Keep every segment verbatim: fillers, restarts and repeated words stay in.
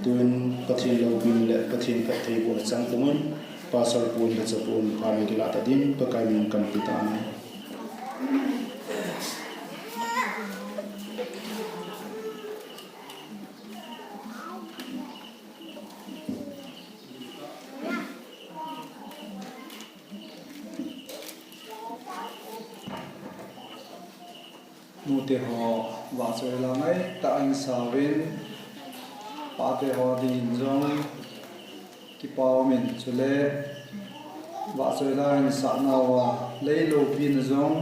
Tuin Pathen loupina le Pathen phattheibohna chang pum in, Pastor pu le chapon phat kilah ta din Pakai min in kahin pe tai. Nute ho, vahchoi la ngai tah in sauvin, pate ho dingin jong kipa umin, chule vahchoi la in sah nauva lei loupina jong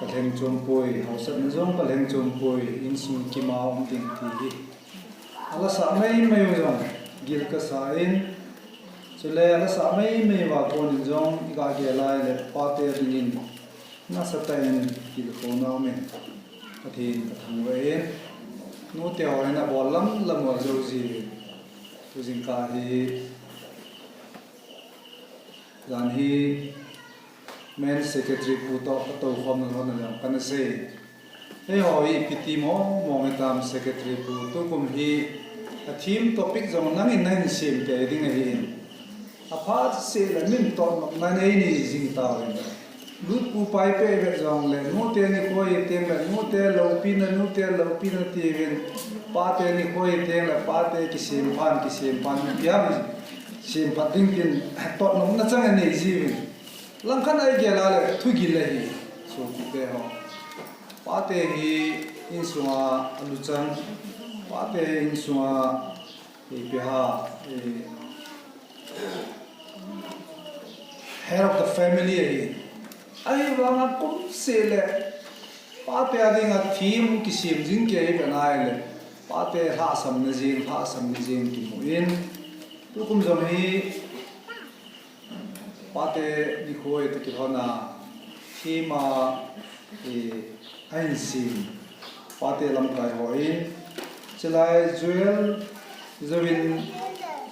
kalheng chom poi, hausatna jong kalheng chom poi, insung kima um ding ti hi. Ala sah maimai u jong gil kasa in, chule ala sah maimai uva konin jong iga gel lai le pate dingin nasatah in tilkhouna umin, Pathen kathangvah in, nute ho in abol lamlam u ajou jiuvin, tu jingkah hi, jan hi, Men secretary pu toh katou khomna lhon a jong kana sei. Eiho hi ipi ti mong mong hitam secretary pu, tukum hi a theme topic jong nangin nahin sem kei ding ahin. Aphat seh le min toh nop nan eini jing tauvin. Lut pu pai pe ve jongle, nute nikho hi teng le, nute loupina, nute loupina tiuvin. Pate nikho hi teng le, pate kisem phan, kisem phan, ipi ham sem phat ding tin, toh nopna chang anei jiuvin. Langkhat a igel a le, thugil ahi, sopite ho. Pate hi insunga aluchang, pate hi insunga, eh, ipi ham, eh, head of the family ahi. Ahivanga kum seh le, pate a dinga theme kisem jing kei ipi ham itile, pate lhahsamna jeng, lhahsamna jeng kimu in. Tukum jong hi, Pate nikho toh kilhon a, theme a, eh, ahin sem, pate lamkai hon, chulai Joel, Joel in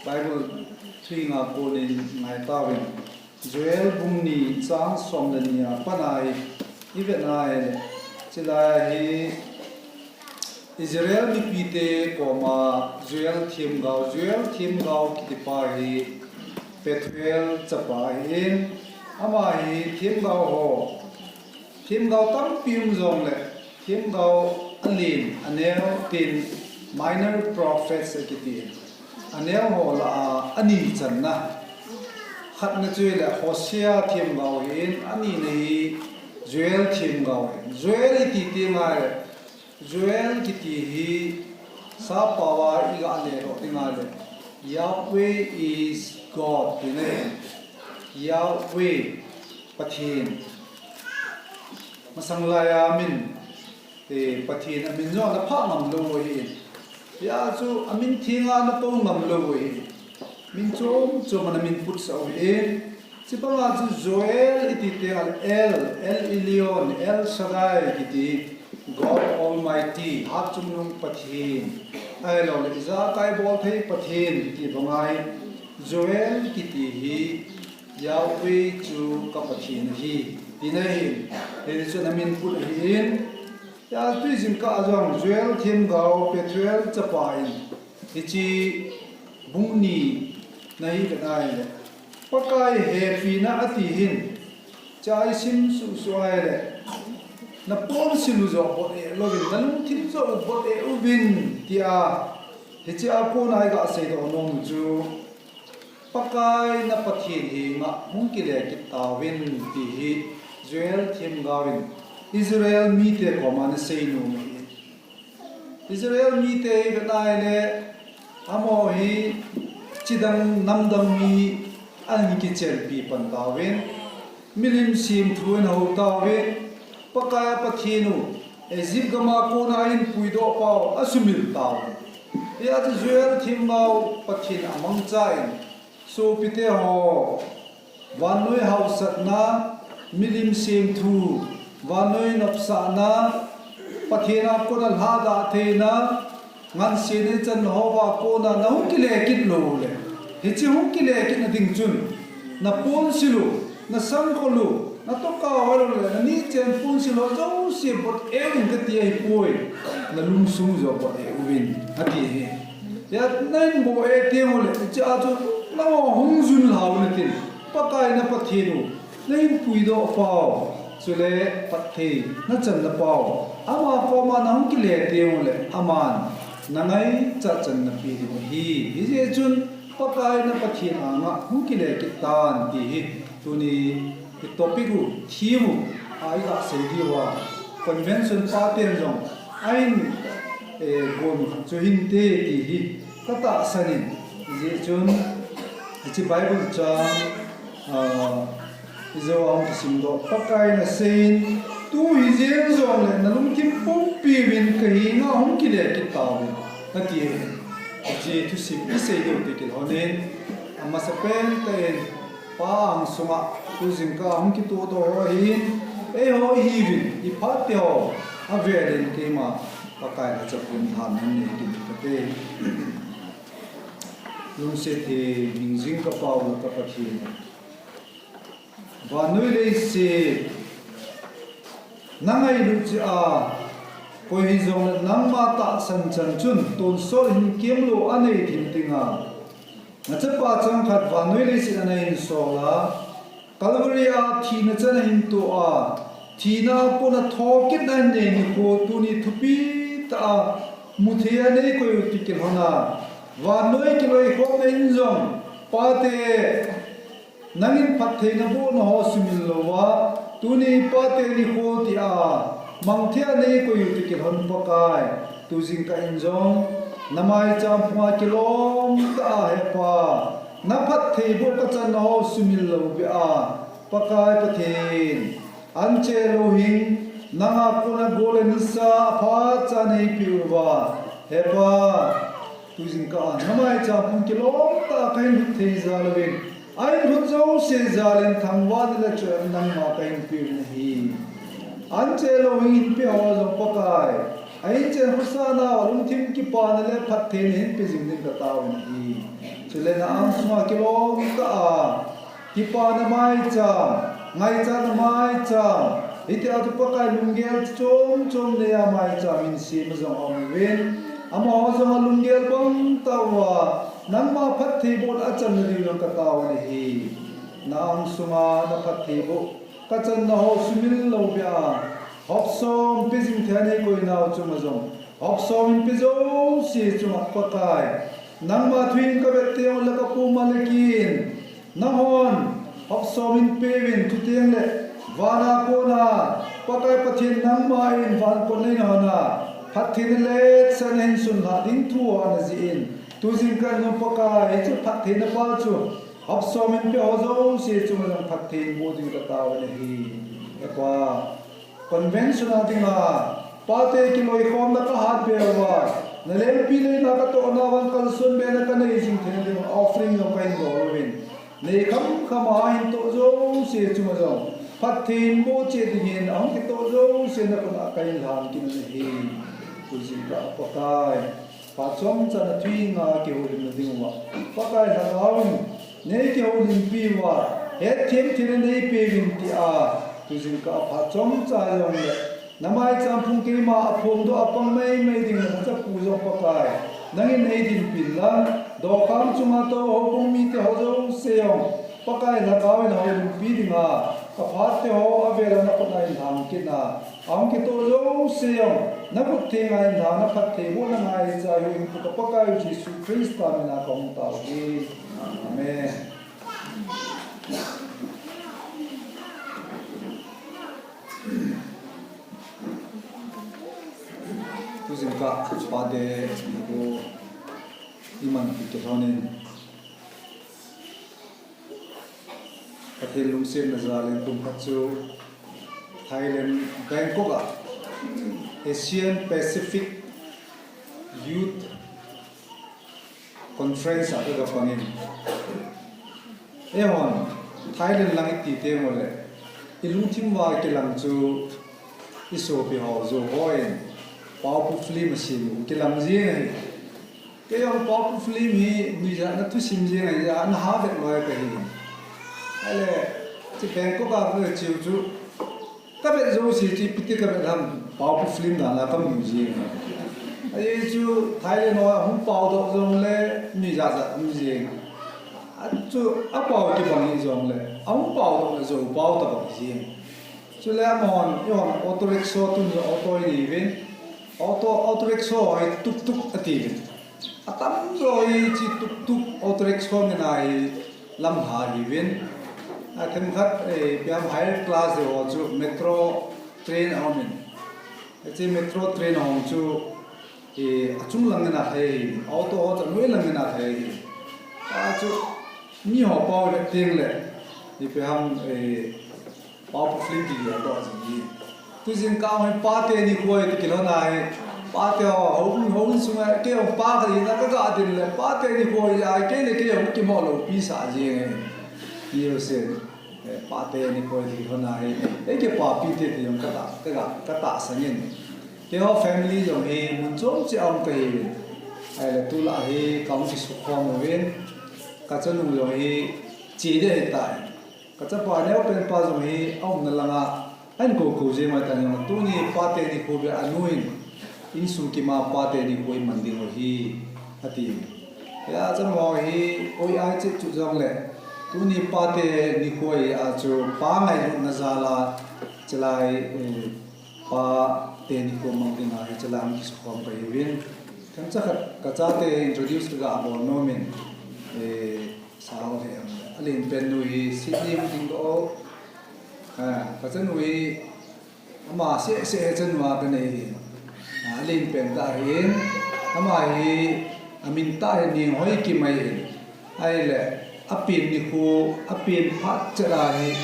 Bible thu inga konin ngai tauvin, Joel bung ni chang som le ni a pat a hi, ivet a ahile, chulai hi, Israel mipite koma Joel themgao, Joel themgao kitipa hi Pethuel chapa ahin, ama hi themgao ho, themgao tampi um jongle, themgao alen, aneo tin minor prophets akiti. Aneo ho lah a ani channa. Khatna chu ahile Hosea themgao ahin, anina hi Joel themgao ahin. Joel iti teng ahile, Joel kiti hi, sappao a iga lelhoh ding ahile, Yahweh is God, tina ahi. Yahweh, Pathen. Masang lai a min, eh, Pathen amin jong naphah ngam lou u ahi. Hijeh chun amin theng a nakou ngam lou u ahi. Min chom chom a namin putsah u ahi. Chubanga chu Joel iti teng ahile El, El Elyon, El Shaddai kiti, God Almighty, Hatchungnung Pathen. Ahilouleh ijakai bolthei Pathen kiti banga hi, Joel kiti hi, Yahweh chu ka Pathen ahi, tina ahi, hijeh chun amin put ahin, Hijeh chun tujingkah a jong Joel themgao Pethuel chapa in, hiche bung ni na hi vet ahile, Pakai hepina ati hin, chai sim suhsuh ahile, naponsil u joh bot eh louvin, nalungthim joh u bot eh uvin, tia, hiche a kona iga seidoh nom u chu, Pakai na Pathen henga hung kile kit tauvin, ti hi Joel themgao in Israel mite koma ana seinom ahi. Israel mite hi vet ahile, amaho hi chidang namdang mi ahin kichelpi pan tauvin, milim semthu ahin hou tauvin, Pakai a Pathen u, Egypt gam a kona ahin puidoh pau asumil tauvin. Hijeh chun Joel themgao Pathen amangchan, sopite ho, vannoi haosatna, milim semthu, vannoi nopsahna, Pathen a kona lhadah theina, ngansena ichan ho a kona nahung kile kit lou le, hiche hung kile kitna ding chun, naponsil u, nasamkhol u, natohkha u ahiloule, nanichen ponsil ho jouse bot eh uvin kati ahipoi, nalungsung joh bot eh uvin, ati ahi. Hia nahin bol e teng uleh, hichea chu nangho hung jun lhau natin, Pakai na Pathen u nahin puidoh pau, chule phatthei nachan na pau, ama koma nahung kile teng uleh, aman nangaichat chan napeh diu ahi. Hijeh chun Pakai na Pathen anga hung kile kit tan ti hi tuni i topic u, theme u, a iga sei diu a, convention paten jong ahin, eh, gon chu hinte ti hi katahsan in, hijeh chun hiche Bible chang, ah, ijou a hung kisimdoh, Pakai naseiyin, tu hijeng jongleh nalungthim pumpi uvin kahenga hung kile kit tauvin, ati e. Hiche thusim isei diu ti kilhonin, amasapen tah in, Pa angsunga tu jingkah hung kitohtoh ho ahin, eiho ihiuvin, iphat teho avelin keima Pakai lhacha pun lhan nanei kit kate. Lungset thei hingjing ka Pa u le ka Pathen, vannoi leiset nangailut jeh a, koi hijongle nangma tahsan chan chun tonsot hinkemlou anei thim dinga nachapa changkhat vannoi leiset a nahin sol a, Calvary a thina chan ahin toh a, thina a kona thokitna anei nikho tuni thupi tah a muthei a neikoi u ti kilhon a, vannoi kiloikhomna in jong, Pate, nangin phatthei nabohna ho sumil louva, tuni Pate nikho tia mangthei a neikoi u ti kilhon Pakai, tu jingkah in jong namaicham phunga kilom tah a, He Pa, naphattheiboh kachanna ho sumil lou beh a, Pakai Pathen, anche louhing, nanga kona gol le nisa aphatcha neipeh uva, He Pa, tu jingkah a namaicham phung kilom tah a kahin lhut thei jal uvin, ahin lhut jouse jal in thangvahna le chuhna nangma kahin peuvin ahi. Anche louhing hinpe ho jong Pakai, ahin chen khosa nauva lungthim kipana le phattheina hinpe jing ding kataovin ahi. Chule na angsunga kilom tah a, kipana maicham, ngaichatna maicham, hitia chu Pakai lunggel chom chom neiya maicham in sem jong aum uvin, amaho jong alunggel bang tah uva, nangma phattheibohna achanna diu jong kataovin ahi. Na angsunga naphattheiboh kachanna ho sumil lou beh a, hopsom pe jing thei a neikoi nau chunga jong, hopsom in pe jouse chunga Pakai, nangma thu in kavet teng ule kapu Malaki in, nanghon hopsom in peuvin, chuteng le vana kona Pakai Pathen nangma in van kot neina hon a phattheina letsahna hin sunlhah ding thu ho ana jih in, tu jingkah in jong Pakai, hiche phattheina pa chu hopsom in pe ho jouse chunga jong phatthei in boh ding kataovin ahi. He Pa, convention a dinga pate kiloikhomna kahat beh uva, nalengpi leina katohna uva kalson behna kanei jing theina dinga offering jong kahin bol uvin, nei khamkham a ahin toh jouse chunga jong phatthei in boh cheh dingin ahung kitoh jouse nakoma kahin lhan kit un ahi. Tu jingkah Pakai, phat chomcha na thu henga kihoulimna dinguva Pakai Lhagao in neikihoulimpi uva, hetthem theina neipeuvin tia, tu jingkah phat chomcha jongle namaicham phung keima aphongdoh a pang maimai ding lhachapu jong Pakai, nangin neidinpin lang, dokhang chunga tou houbung mite ho jouse jong Pakai Lhagao in houlimpi dinga, kaphat teho avel a nakoma ahin lhan kit na, ahung kitoh jouse jong nakhut thenga ahin lhan a, phattheibohna ngaicha hiu Pakai u Jesu Christa mina kahung tao uve. Amen. Tu jingkah pate nikho iman kit kilhonin, Pathen lungsetna jalin kum khat chu Thailand, Bangkok a Asian Pacific Youth Conference a kaga pangin, eihon Thailand lang iti teng uleh ilungthim uva kilang chu isopi ho, Zo hon Paopu film asem u kilang jeng ahi. Kei jong Paopu film hi nuijat na thusim jeng ahi, ana ha vet loi kahi. Ahile, hiche Bangkok a kaga cheu chu, kavet jouse chu ipi ti kavet ham, Paopu film dan la kamu jeng ahi. Hichu Thailand ho ahung paodoh jongle mi jat jat um jing. Achu apao kibang hi jongle ahung paodoh le jou pao tabang jing. Chule amahon, eihon auto rickshaw tuni auto inei uvin. Auto, auto rickshaw hi tuk tuk atiuvin. Atamjo hi hiche tuk tuk auto rickshaw ngen a hi lamlha ahiuvin. Athemkhat, eh, ipi ham higher class ho chu metro train aumin. Hiche metro train hung chu, eh, achung lang ngen a lhai, auto ho chu anoi lang ngen a lhai. Achu miho pao le tengle, ipi ham, eh, pao pu film kiti adoh jing hi. Tujingkah hi pate nikho ti kilhon ahi. Pate ho, houin, houin sunga, kei jong pa khat hina kaga ding le, pate nikho ahi, kei le kei jong kimo loupi sah jing e. Hiu sen, eh, pate nikho ti kilhon ahi. Ei, kei papi te ti jong kata, kaga, katahsan in. Keiho family jong hi mun chom cheh a um kahiuvin. Ahile tulai hi kahung kisukhom uvin. Kachanu jong hi che ding ahitai. Kachapa neopen pa jong hi aumna langa ahin kou kou jeng ahitan jong, tuni pate nikho beh a anu in, insung kima pate nikho iman ding u ahi, ati. Hia chanu ho hi oi ai che chu jongle, tuni pate nikho ahi a chu pa ngailutna jal a, chulai, eh, pate nikho mang dinga hi chulai hung kisukhom kahiuvin. Themcha khat kachate introduce kaga bol nomin, eh, Sao le, alen pen nu hi Sydney hung ding doh. Ah, kachanu hi ama seh seh hi chanu a kanei hi. Ah, alen pen tah ahin, ama hi amin tah hi Nenghoikim ahin. Ahile, apen nikho, apen phat chet a hi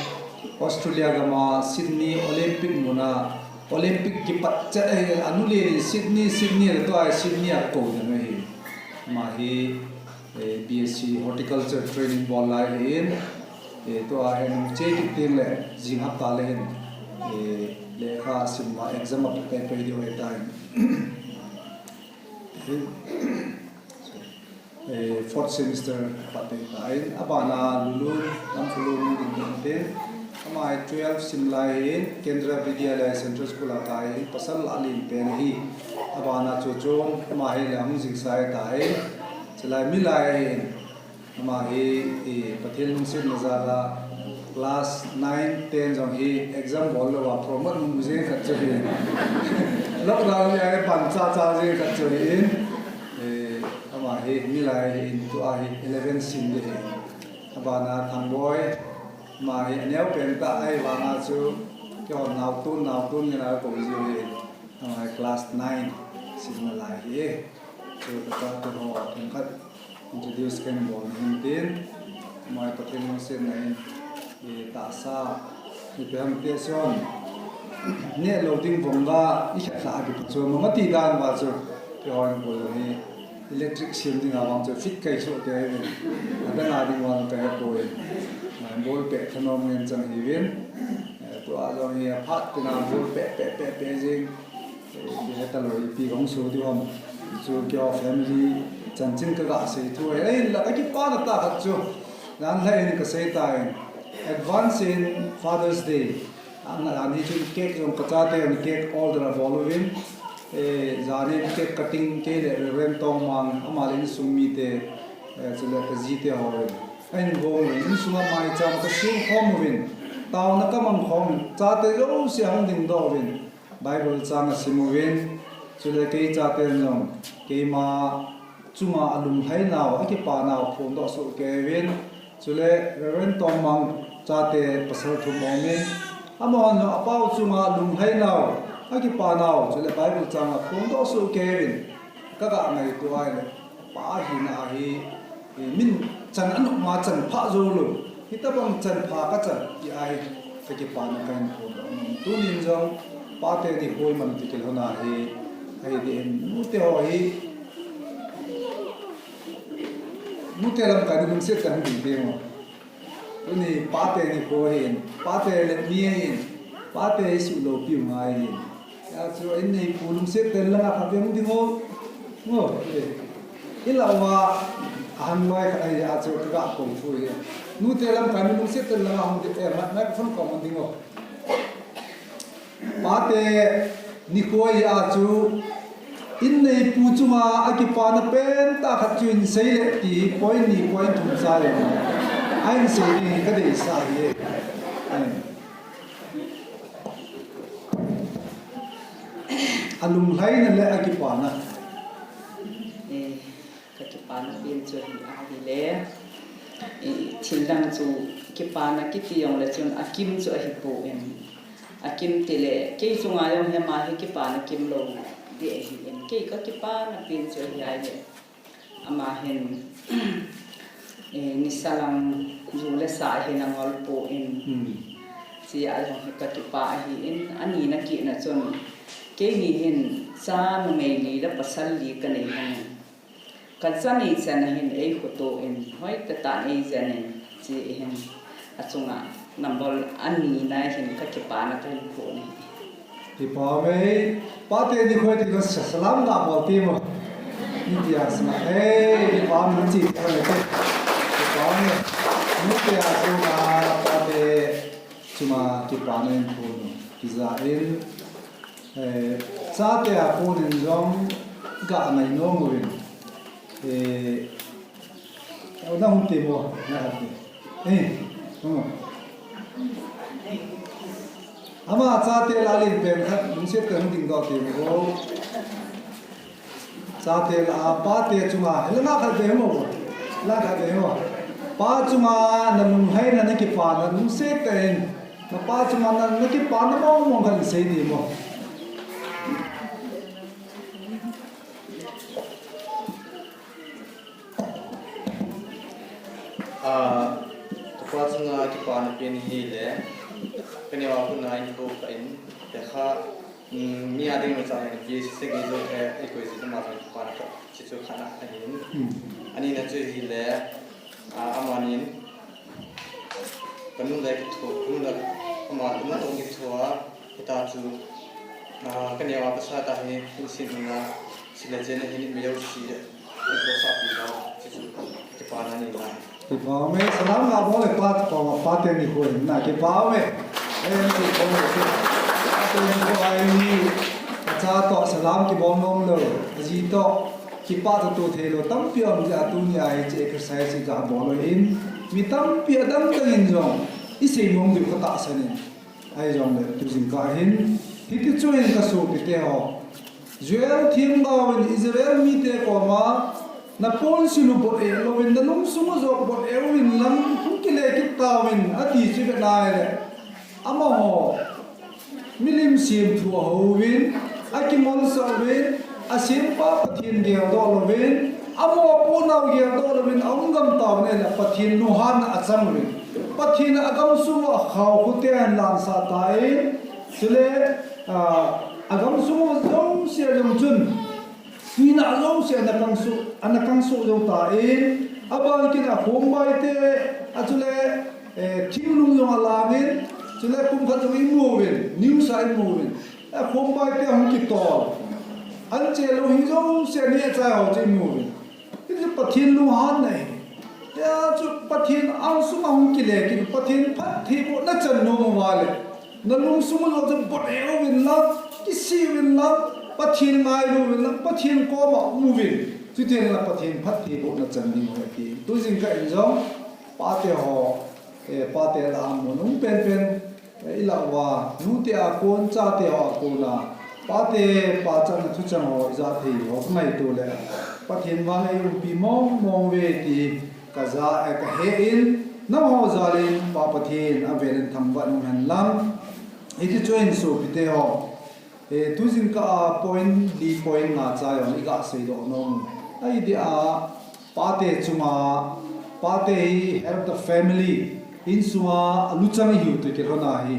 Australia gam a Sydney Olympic muna, Olympic kipat chet ahi, anu len in Sydney, Sydney le tua hi Sydney a kou ding ahi. Ama hi, eh, B S C Horticulture training bol lai ahin, eh, tua hi nung che kit tengle, jing hapta le hin, eh, lekha sim a exam a pai pai diu ahitan. Eh, fourth semester pat ahitan, abana Lulun, Lamphulun ding ding tin, ama hi twelve sim lai ahin, Kendriya Vidyalaya Central School a tai, pasal alen pen ahi, abana Chuchon, ama hi le hung jingsa ahitai, chulai Milai ahin, ama hi, eh, Pathen lungsetna jal a, class nine, ten jong hi exam bol lou a promote mu mu jeng khat chu ahi. Lockdown a hi pan cha cha jeng khat chu ahin, eh, ama hi Milai ahin, tua hi eleven sim ding ahi. Abana Thangboi, ama hi aneo pen tah ahi vanga chu, keiho naoton, naoton ngen a kou jiu ahi. Ama hi class nine sim nalai ahi. Chu kachate ho themkhat introduce kahin bol nahin tin, ama hi Pathen lungsetna in, eh, tahsa, ipi ham ti chun, neh lou ding vang a, ikhet lhah a kipat chu, mama ti dan uva chu, keiho in bol hi, electric sem dinga vang chu, fit kai soh kei uvin, adang a ding vang kahe poi, eh, ball pet thanom ngen chang ahiuvin, eh, tua jong hi aphat tina ball pet, pet, pet, pet jeng, eh, ipi heta lou, ipi kahung so diu ham. Chu keiho family chanchin kaga sei thu ahi. Ahinla kakipana tah khat chu, jan lhai in kasei tai. Advance in Father's Day. Jan hi chun cake jong kachate in cake order abol uvin. Eh, jan in cake cutting kei le Reverend Tongmang, ama le insung mite, eh, chule kajite ho in. Ahin gong uvin, insunga maicham kasem khom uvin. Taona kamang khom uvin. Chate jouse ahung dingdoh uvin. Bible chang asim uvin, chule kei chaten jong, keima chunga alunglhai nau, akipa nau phongdoh soh kei uvin, chule Reverend Tongmang chate pasal thum aumin, amahon jong apao chunga alunglhai nau, akipa nau, chule Bible chang aphongdoh soh kei uvin, kaga ngaito ahile, pa hina ahi, eh, min chan anop ma chan pha jou lou. Hitabang chan pha kachan ti ahi, kakipana kahin phongdoh nom. Tunin jong, pate nikho iman ti kilhon ahi, ahi ding in, nute ho hi, nute lamkai ni lungset kahin ding ding o. Tuni pate nikho ahin, pate let ni ahin, pate isuh loupiu ngai ahin. Hijeh chun, inneipu lungset tel langa khat veng ding o. Ngo, eh. Ilah uva, ahan loi khat ahi, hijeh chun kaga kou thu ahi. Nute lamkai ni lungset tel langa hung ding, eh, mi-, microphone kom hung ding o. Pate nikho ahi, hijeh chun, In neipu chunga akipana pentah khat chu hin seile ti hi point ni point thum cha le. Ahin sei ding hi kadeisah ahi. Ahin. Alunglhaina le akipana. Eh, kakipana pen chu ahi ahile. Eh, thil dang chu kipana kiti jongle chun akim chu ahipoi. Akim tile, kei chunga jong hi ama hi kipana kimlou ding ahin. Kei kakipana pen chu ahi ahile. Ama hin, eh, nisa lang ju le sa hin angol poi. Hmm. Chea jong hi kakipah ahin, anina kit na chun, keini hin cha numei li le pasal li kanei hon. Kacha nei chan a hin eikhoto in, hoitah tah in eijen in, chea hin, achunga number anina hin kakipana kahin phong ahi. Kipah e, pate nikho ti ko sa-, salam gabol temo. Nitia sma, eh, kipah e, chi, kipah e. Nitia sma, pate, chunga kipana in phong, kija in, eh, chate a konin jong ga ngai nom uvin. Eh, Nahung temo, nahat e. Eh, hung. Ama chate lah a len pen khat, lungset tah in hung dingdoh temo. Chate lah a, pate chunga, hilanga khat ve mo. Hilanga khat ve mo. Pa chunga, nalunglhaina, nakipana, lungset tah in. Napa chunga, na, nakipana mong mong khat sei ding mo. Ah, kapa chunga kipana pen ahile, kaneo a kona in ko ka in, tekha, mm, mi ading ma cha in, P H C se gi jo he, ei koi ji ma cha kipana ka, chi chu khat na ahin. Hmm. Anina chu ahile, ah, amanin, kanu le kitho, kanu le, ama, kanu le kitho a, Hita chu, ah, kaneo a kasa tah hi, in sin hung a, sila chen a hin mi lo si, in ko sa pi ba, chi chu, kipana ni lai. Kipah e, salam gabol le pa, pa, pate nikho hin na, kipah e. Eh, nikho hin, pate nikho a hin, acha toh salam kibol nom lou, aji toh, kipah toh toh thei lou, tampi um jeh a tunia hiche exercise hi gabol lou hin, mi tampi adang dang in jong, isei nom diu katahsan in. Ahijongle, tu jingkah hin, hiti chun kasopite ho. Joel themgao in Israel mite koma, naponsil u bot eh louvin, nalungsung u joh bot eh uvin lang, hung kile kit tauvin, ati chu ivet nai le. Amaho, milim semthu ahouvin, akimolsah uvin, asempa Pathen geldoh louvin, amaho apunau geldoh louvin, aum gam tauvin ahile Pathen lunghanna achang uvin. Pathen in agamsung uva akhao khute ahin lansah tan, chule, ah, agamsung uva jouse jong chun, tuina jouse ana kangsuh, ana kangsuh jou tan, aban kit a khombai te, achule, eh, thinglung jong alangin, chule kum khat jong imu uvin, news a imu uvin, eh, khombai te ahung kitol. Anche lou hi jouse aneh achai ho chu imu uvin. Hichu Pathen lunghanna ahi. Tia chu Pathen angsunga hung kile kit, Pathen phattheibohna chan nom uva le. Nalungsung u joh chu bot eh uvin lang, kisih uvin lang, Pathen ngailu uvin lang, Pathen koma um uvin. Chuteng le Pathen phattheibohna chan ding ahi ati. Tu jingkah in jong, pate ho, eh, pate lah a mun um penpen, Ilah uva, nute a kon, chate ho a kona, pate, pachatna thucheng ho ijat thei ho kangaito le, Pathen vang eiumpi mong mong uve ti kaja, eh, kahe in, nangho jal in Pa Pathen avel in thangvah in um hen lang. Hiti chun sopite ho, Eh, tu jingkah a point li point nga cha jong iga seidoh nom. Ahi dia, pate chunga, pate hi help the family, insunga aluchang ihiu toh kilhon ahi.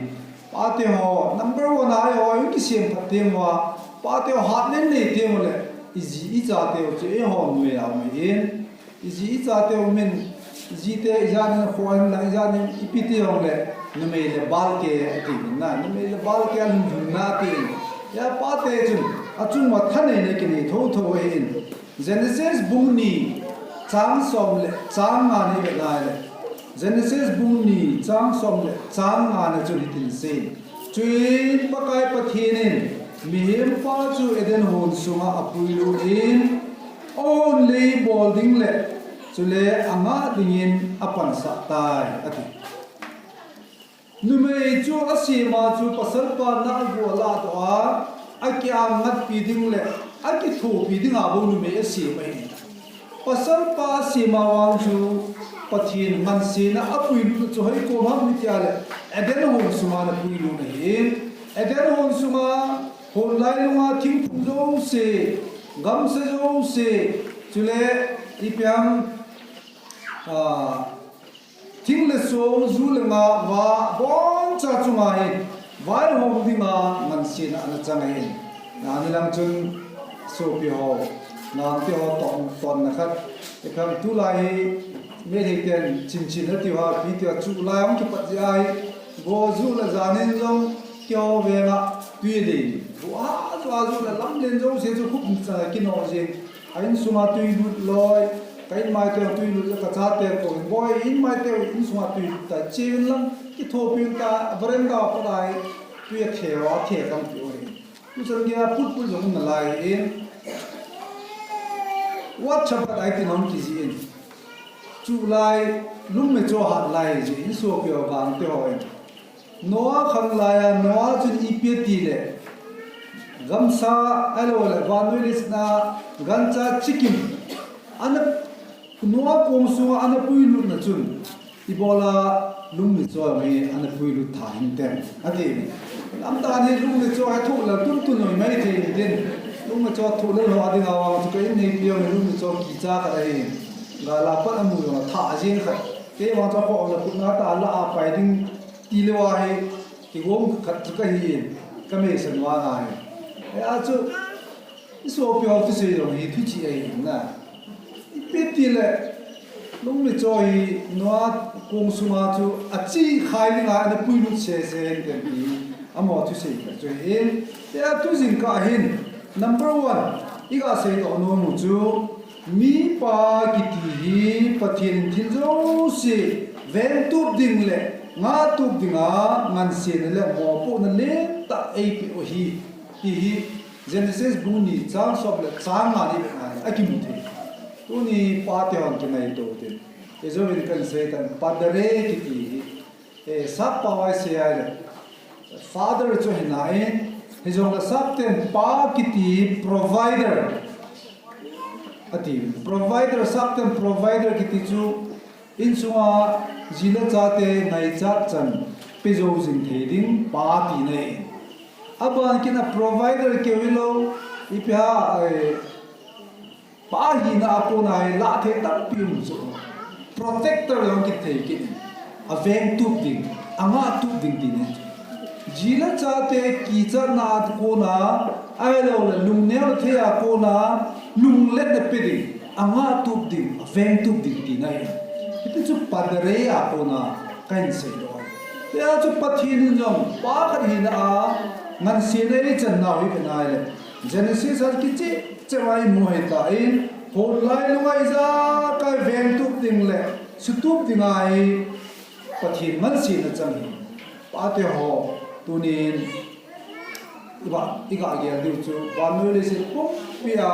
Pate ho, number one a eiho, kisem phat teng uva, pate ho hat len nei teng ule, iji ichate ho chu eiho noi a um ahin. Iji ichate umin, ijite ijanin khoh hen lang, ijanin ipi ti jongle, numei le balke ati min na, numei le balke alhun lhunna ati in. Hia pate chun, achung uva thaneina kinei thotho ahin. Genesis bung ni, chang som le chang nga na ivet nai le. Genesis bung ni, chang som le chang nga na chun hitin asei. Chuin Pakai Pathen in, Mihempa chu Eden hon sunga apuilut in, ahon lei bol ding le, chule angah dingin apansah tai, ati. Numei chu asema chu pasalpa nahgu alah doh a, akiang ngatpi ding le, akithopi dinga bou numei asem ahi. Pasalpa asema vang chu Pathen ngansena apuilut chu hoikom ham itia le, Eden hon sunga anapuilut ahi. Eden hon sunga hon lailunga thingphung jouse, gamsa jouse, chule ipi ham, ah, thing le song, ju le nga, va, boncha chunga hi vaihom dinga ngansena ana chang ahi. Anilang chun sopi ho, nangte ho tong, tonna khat, ipi ham tulai hi, Meitei ten chinchin atiu ham, ipi tiu ham, chu lai hung kipat jeh ahi, go ju le janin jong keiho venga tui len. Go a ju a ju le lamlen jouse chu khup cha kino jeng. A insunga tui lut loi, ka inmaite tui lut, ka chate ko, boi, inmaite insunga tui lut tai, chevin lang, kithopi ta, veranda pa lai, tui a the, a the kam ti o hi. Tu chan gei a put put jong na lai in. What Shabbat ai ti nom ki ji in. Chu lai, lungmecho hat lai ji in, sopi ho vang te ho in. Noah khang laiya, Noah chun ipi ati le, gamsa, ahilou le, vannoi leiset a, gancha chikim, ana, Noah kong sunga ana puilutna chun, ibola lungmecho hi ana puilut tha hinte, ati. Lamtah in lungmecho hi thoh le tuntun noi mai thei din, lungmecho thoh le lou a dinga vang chu ka inneipi ho lungmecho kicha khat ahi. Gal a pat amu jong atha jeng khat. Kei vang chu akhoh le khut na tah a la a pai ding Tilou a hi, kigong khat chu kahi in, ka meisan vang ahi. Hia chu, i sopi ho thusei jong hi thuchih ahi na. Ipi ti le, lungmecho hi Noah kong sunga chu achi khai dinga ana puilut sese in ti, amaho thusei khat chu ahi. Hia tu jingkah hin, number one, i ga seidoh nom u chu, Mipa kiti hi Pathen in thil jouse vengtup ding le ngahtup dinga ngansena le mopohna lentah eipeh u ahi, ti hi Genesis bung ni chang som le chang nga ni le nga a kimu thei. Tuni pate hon kingaito u tin. Ijou in kahin seitan, padre kiti hi Eh, sap pao a isei a le, father chu hina in, hijongle sapten pa kiti provider ati. Provider, sapten provider kiti chu insunga ji le chate ngaichat chan pe jou jing thei ding pa tina ahi. Aban kit a provider keu hilou, ipi ham, eh, Pa hina a kona hi lah thei tampi um chu. Protector jong kithei kit in. Avengtup ding, angahtup ding tina chu. Ji le chate kichatna a kona, ahilou le lungneo thei a kona, lungletna pe ding, angahtup ding, avengtup ding tina ahi. Hiti chu padre a kona kahin seidoh. Hia chu Pathen in jong pa khat hina a ngansena eichan nau hi ipi ham itile, Genesis a kicheh cheh a imu ahitai, hon lailunga ijakai vengtup ding le sutup dinga hi Pathen ngansena chang ahi. Pate ho, tunin iga, iga gel diu chu, vannoi leiset pumpi a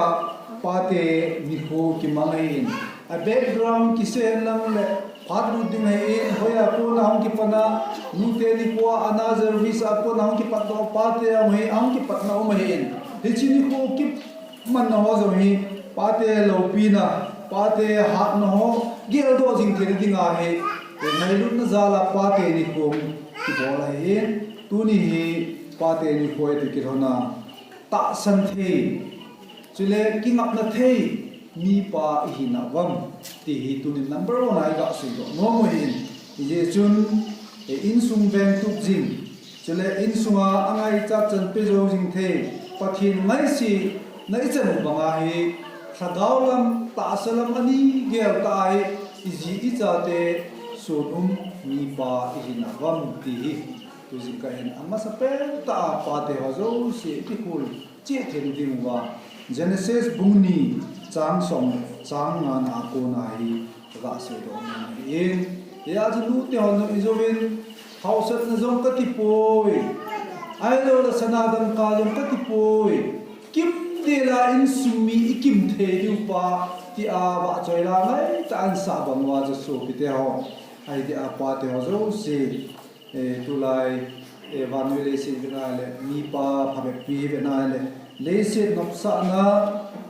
pate nikho kimang ahin. A background kisei henlang le, phat lut ding ahin, hoiya kona hung kipat a, nute nikho a, Anna Jarvis a kona hung kipat doh pate ahung hi, ahung kipatna um ahin. Hiche nikho kimanna ho jong hi, pate loupina, pate hatna ho geldoh jing theina dinga hi, ngailutna jal a pate nikho kibol ahin. Tuni hi pate nikho iti kilhon a, tahsan thei, chule kingapna thei mipa ihi nauvam, ti hi tunin number one a iga seidoh nom u ahin. Hijeh chun, eh, insung vengtup jing, chule insunga angaichat chan pe jou jing thei, Pathen ngaisena ichan u banga hi, lhagao lam, tahsa lam ani gel tah a hi, iji ichate sun um mipa ihi nauvam, ti hi tu jingkah hin amasapen tah a pate ho jouse ikikhol cheh theina diuva Genesis bung ni chang som, chang ngana a kona hi kaga seidoh nom ahin. Hia chu nute hon jong ijouvin, haosatna jong kati poi. Ahilou le sana dangka jong kati poi. Kimdel a insung mi ikim thei diu pa, tia vahchoi la ngaitah a ansah bang uva chu sopite ho, ahi tia pate ho jouse, eh, tulai, eh, vannoi leiset vet na le, mipa phabep pi vet na le, leiset nopsahna,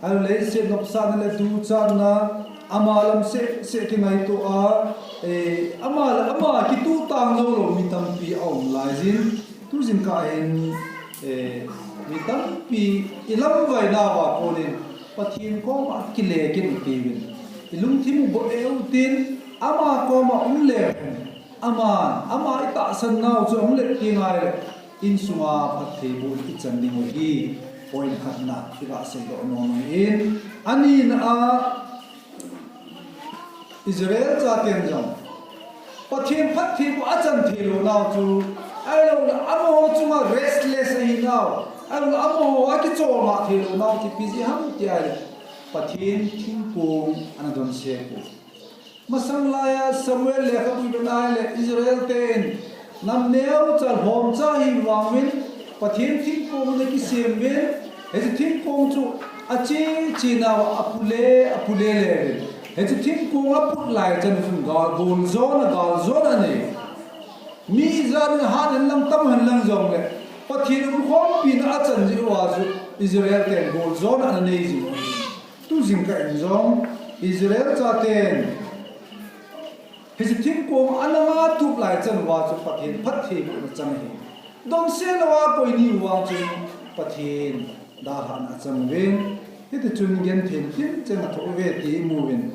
ahilou leiset nopsahna le duchatna, ama lam seh seh kingaito a, eh, ama le ama kituh tang jou lou mi tampi aum lai jin, tu jingkah hin, eh, mi tampi ilamvai nauva konin Pathen koma kile kit uvin, ilungthim u bol e utin, ama koma um le hen, ama, ama itahsan nau chu ahung let ti ngai le, insunga phattheiboh ichan ding u hi, point khatna, iga seidoh nom in, anina a, Israel chaten jong Pathen phattheiboh achan thei lou nau chu, ahilou le amaho chunga restless ahi nau, ahilou le amaho akichol ma thei lou nau chu ipi jeh ham tia le, Pathen thingkong ana donse poi. Masang laiya Samuel lekhabu ivet na le Israel ten nam neocha lhomcha hi vangin Pathen thingkong ana kisem uvin, hiche thingkong chu ache che nauva apule, apule le uvin. Hiche thingkong aput lai chan chun gal, goljona, galjona anei. Mi ijat in hat hen lang, tam hen lang jongle, Pathen umkhompina achan jeh uva chu Israel ten goljona ana nei jing u ahi. Tu jingkah in jong Israel chaten hiche thingkong ana nga tup lai chan uva chu Pathen phattheibohna chang ahi. Donse louva koi ni uva chu Pathen dalhahna achang uvin. Hitichun genthei in tin cheng athoh uve ti imu uvin.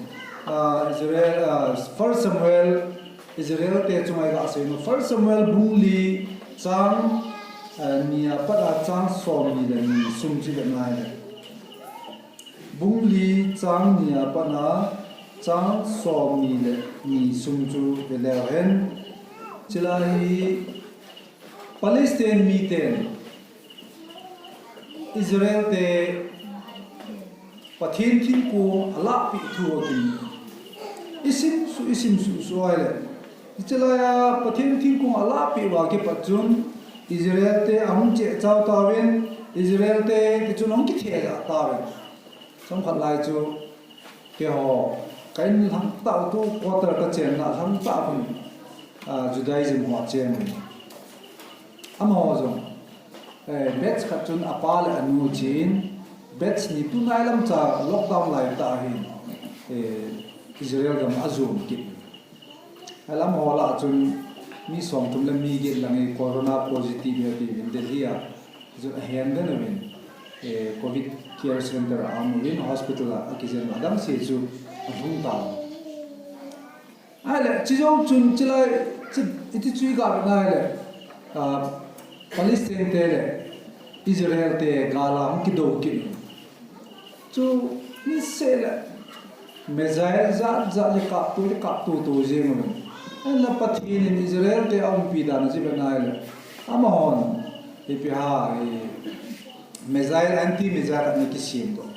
Ah, Israel, ah, First Samuel, Israel te chunga iga sei u, First Samuel bung li chang, ah, ni a pat a chang somni le ni sung chu ivet na le. Bung li chang ni a pat a chang somni le ni sung chu ive leu hen. Chulai hi Palestine miten Israel te Pathen thingkong alahpeh thu akimu. Isim suh, isim suh suh ahile, hiche laiya Pathen thingkong alahpeh uva kipat chun Israel te ahung chehchao tauvin, Israel te tichun ahung kithejah tauvin. Chomkhat lai chu, keiho, ka in lhangtah u tu quarter kachenna lhangtah u khun, ah, Judaism ho achen uvin. Amaho jong, eh, batch khat chun apa le anu achen, batch ni tu nailam cha lockdown laitah hin, eh, Israel gam a ajon kit. Amaho lah a chun mi somthum le mi get lang hi corona positive ahi uvin Delhi a. Chun ahen den uvin, eh, covid care center a aum uvin, hospital a akijen u, adang se chu alhung tauvin. Ahile, chujou chun chulai, chu, iti chu iga vet na ahile, ah, Palestine te le Israel te gal a hung kidou kit. Chu, niseh le, missile jat jat le kap tu le kap tu tu jing uvin. Ahinla Pathen in Israel te aumpi dan a chu ivet na ahile, amahon, ipi ham, eh, missile, anti missile khat ana kisem doh.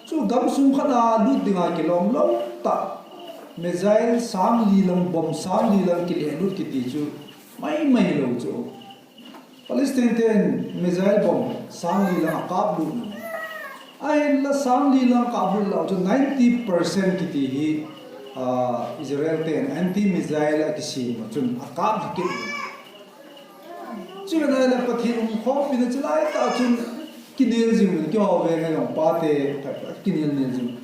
Chu gamsung khat a lut dinga kilom lou tah. Missile sang li lang, bomb sang li lang kile lut kiti chu maimai lou chu. Palestine ten missile bomb sang li lang akap lut. Ahinla sang li lang akap lut lou chu ninety percent kiti hi, ah, Israel ten anti missile akisem chun akap kit. Chule nai le Pathen umkhompina chulai tah chun kinel jing uvin, keiho veng a jong pate, kinel nel jing.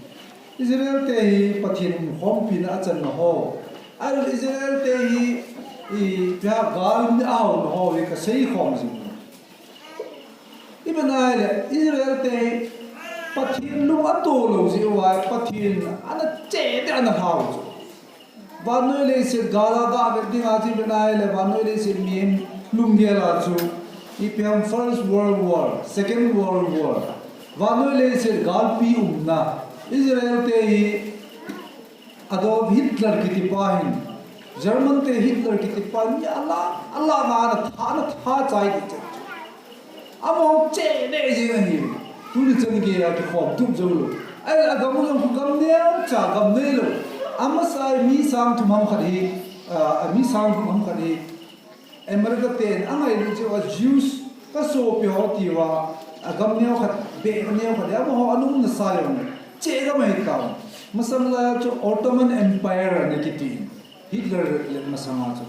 Israel te hi Pathen umkhompina achanna ho. Ahile Israel te hi, i, pia gal ni ahaona ho hi kasei khom jing. Ipi nai le Israel te hi Pathen lung ato lou jeh uva, Pathen ana che te ana lhau chu. Vannoi leiset gal a ga vet dinga chu ipi nai le, vannoi leiset mihem lunggel a chu, ipi ham First World War, Second World War, vannoi leiset galpi umna, Israel te hi Adolf Hitler kiti pa hin, German te Hitler kiti pa hin, mi ala, ala nga ana tha, ana tha chai ti chet chu. Amaho che deh jeng ahi. Tuni chan geiya kikhom tup jou lou. Ahile agam u jong khu gam neocha, gam neilou. Amasa mi sang thum ham khat hi, ah, mi sang thum ham khat hi, America ten angailut jeh uva Jews kasopi ho tiuva, agam neo khat, beh neo khat, amaho anung nasa jong, cheh gam ahi tao. Masang lai chu Ottoman Empire ana kiti. Hitler le masanga chu.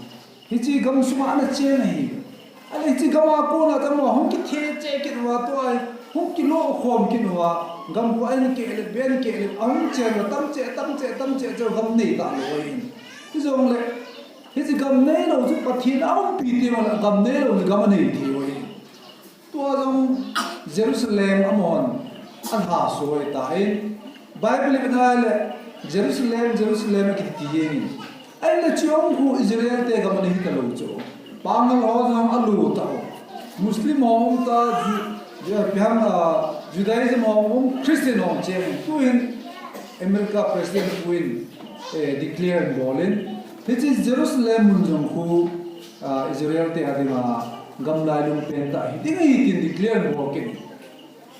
Hiche gam sunga ana cheng ahi. Ahile hiche gam a kona chu amaho hung kithe cheh kit uva tua, hung kilo khom kit uva. Gam khu ahin keh le, beh ahin keh le, ahung cheng uva tam cheh, tam cheh, tam cheh, chu gam nei talou ahi. Hijongle, hiche gam neilou chu Pathen aumpi teng le gam neilou chu gam anei thei uve. Tua jong Jerusalem amahon alhaso ahitai. Bible in ahile Jerusalem, Jerusalem akiti jengin. Ahile chujong khu Israel te gam ana hitalou chu. Pangal ho jong alu tao. Muslim ho um ta, Ju-, Ju-, ipi ham, ah, Judaism ho um, Christian ho cheng. Tuhin America President puin, eh, declare anbolin. Hiche Jerusalem mun jong khu, ah, Israel te adinga gam lailung pen tah hiding ahi tin declare anbol kit.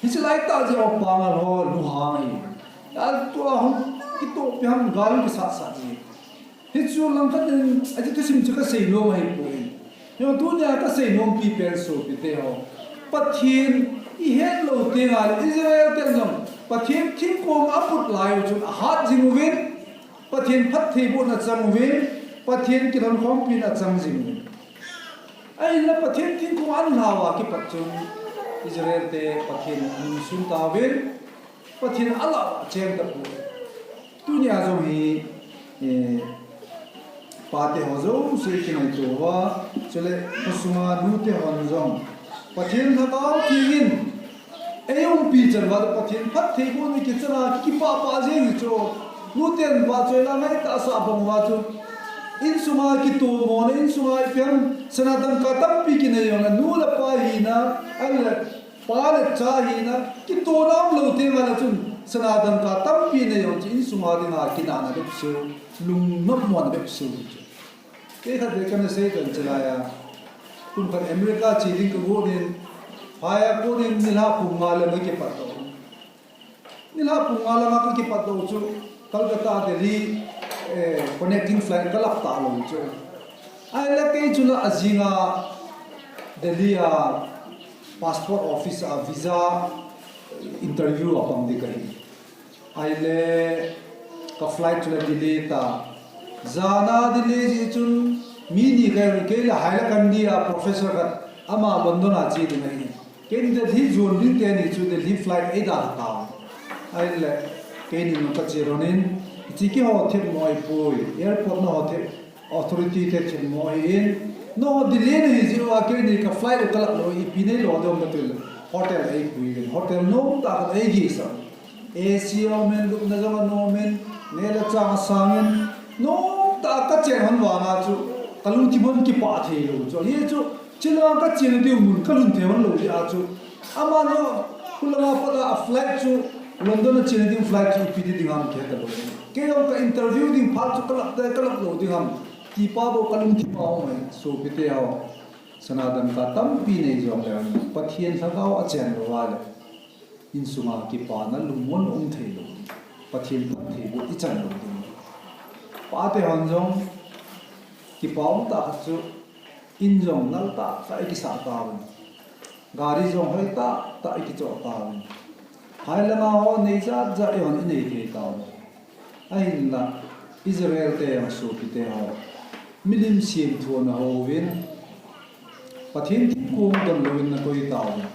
Hiche laitah jeh uva pangal ho lunghang ahi. Atua hung kitoh pi ham gal kisat sat ji. Hichu langkhat in, ahi thusim chu kasei nom ahipoi. Hiche tunia kasei nompi pen sopite ho. Pathen ihet lou teng le Israel ten jong Pathen thingkong aput lai u chun ahat jing uvin, Pathen phattheibohna achang uvin, Pathen kilhonkhompi in achang jing uvin. Ahinla Pathen thingkong anlhau a kipat chun Israel te Pathen in anuisun tauvin, Pathen alah a acheng tapoi. Tunia jong hi, eh, pate ho jouse kingaito uva, chule khosunga nute hon jong Pathen Lhagao Theng in eiumpi chan uva Pathen phattheibohna kichan a kipah pah jeng hi chu. Nuten vahchoi la ngaitah sah bang uva chu, insunga kitomona, insunga ipi ham, sana dangka tampi kinei jongle, nu le pa hina, ahile pa le cha hina, kitona umlou teng le chun, sana dangka tampi nei jong chu insunga dinga kinahna bep seh, lungnopmona bep seh chu. Kei khat vei kana sei tan chulai a. Kum khat America che ding kagot in, phai a kon in nilhah pung nga le ma kipat doh. Nilhah pung nga le ma kakipatdoh chu Calcutta Delhi, eh, connecting flight kalap talou chu. Ahile kei chu la ajinga Delhi a passport office a visa interview a pang ding kahi. Ahile ka flight chu la delay ta. Jana delay jeh chun mi ni kahi, kei le Hailakandi a professor khat ama London a che ding ahi. Keini Delhi jon ding teni chu Delhi flight eidalha tau. Ahile, keini nung kache lhonin, hiche kihou themmo ahipoi, airport na hou them, authority te themmo ahin, nangho delay nahi jeh uva keini ka flight u kalap lou, ipi neilo ding ham katil, hotel eipui uvin, hotel nomtah khat eigeisah. A C aumin, lupna jong anomin, neh le chang asangin, nomtah a kachen lhon vanga chu, kalungthim hon kipah theilou chu. Hichu, chilanga kachena diu mun kalhun thei lhon lou jeh a chu. Ama jong, khulanga pat a flight chu, London a chena diu flight chu ipi ti ding ham kihe talou. Kei jong ka interview ding phat chu kalap te, kalap lou ding ham. Tipa bou kalungthim a um e, sopite ho. Sana dangka tampi nei jongle, Pathen Lhagao achen lou vale. Insunga kipana lungmon um theilou. Pathen phattheiboh ichan lou ding. Pate hon jong, kipa um tah khat chu, in jong nal tahtah ikisah tauvin. Gari jong hoi tahtah ikichoh tauvin. Hailanga ho nei jat jat ihon inei thei tauvin. Ahinla, Israel te jong sopite ho. Milim semthu ana houvin. Pathen thingkong donlouvin ana koi tauvin.